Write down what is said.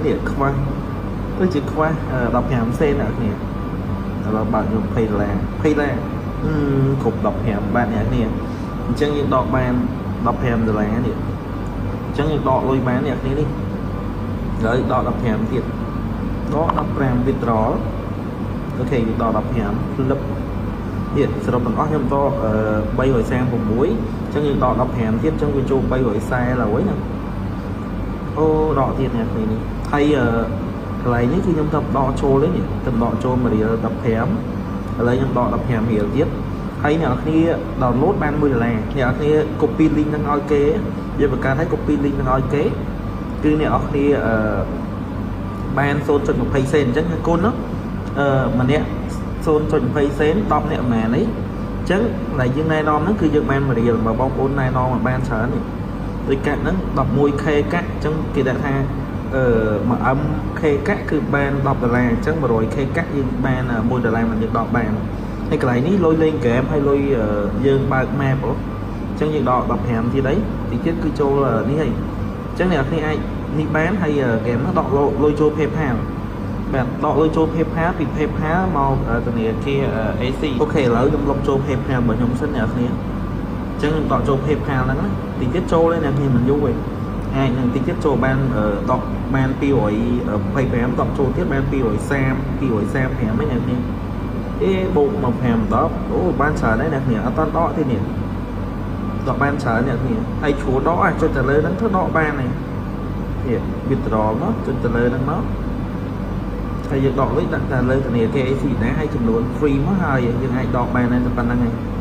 នេះខ្វះដូចជាខ្វះ15សេនអ្នកគ្នាឥឡូវបើកយក20ដុល្លារ20ដុល្លារអឺគ្រប់15បាទអ្នកគ្នាអញ្ចឹងយើងដកបាន15ដុល្លារនេះអញ្ចឹងយើងដកលុយបានអ្នកគ្នានេះឥឡូវដក15ទៀតដក15 withdrawal OK យើងដក15ផ្លឹបទៀតសរុបទាំងអស់ខ្ញុំដក336អញ្ចឹងយើងដក15ទៀតអញ្ចឹងវាចូល340ហើយណាអូដកទៀតអ្នកគ្នានេះហើយកន្លែងនេះគឺខ្ញុំទៅដកចូលទេនេះទៅដកចូល1រៀល15ឥឡូវខ្ញុំដក15រៀលទៀតហើយអ្នកនរគ្នា download បាន1ដុល្លារអ្នកនរគ្នា copy link ហ្នឹងឲ្យគេយើងបង្កើតឲ្យ copy link ហ្នឹងឲ្យគេគឺអ្នកនរគ្នាអឺបាន0.20សេនអញ្ចឹងគុណនោះអឺម្នាក់0.20សេន10នាក់ប្រហែលនេះអញ្ចឹងដែលយើងណែនាំហ្នឹងគឺយើងបាន1រៀលបើបងប្អូនណែនាំមកបានច្រើននេះដូចកាក់ហ្នឹង 11K កាក់អញ្ចឹងគេដាក់ថាអឺ 1M K កាក់គឺបាន10ដុល្លារអញ្ចឹង 100K កាក់យើងបាន1ដុល្លារមិនយើងដកបានហើយកន្លែងនេះលុយលេងហ្គេមហើយលុយយើងបើក map អញ្ចឹងយើងដក15ទៀតអីតិចទៀតគឺចូលនេះហើយអញ្ចឹងអ្នកនរគ្នាអាចនេះបានហើយហ្គេមហ្នឹងដកលុយចូល PayPal បាទដកលុយចូល PayPal ពី PayPal មកធនាគារ AC OK ឥឡូវខ្ញុំលុបចូល PayPal របស់ខ្ញុំសិនអ្នកនរគ្នាអញ្ចឹងខ្ញុំដកចូល PayPal ហ្នឹងណាតិចទៀតចូលទេអ្នកគ្នាមិនយូរទេអាចនឹងតិចទៀតចូលបានដកបាន225ដកចូលទៀតបាន230 235ហ្នឹងអ្នកគ្នាអេបូកមក5 10អូបានច្រើនដែរអ្នកគ្នាអត់តដកទេនេះដកបានច្រើនអ្នកគ្នាហើយជ្រួដកអាចុចទៅលើហ្នឹងទៅដកបានហើយនេះ withdrawal មកចុចទៅលើហ្នឹងមកហើយយើងដកលុយដាក់តែលើធនាគារ AC ណាហើយចំនួន free មកហើយយើងអាចដកបានតែប៉ុណ្្នឹងហើយ។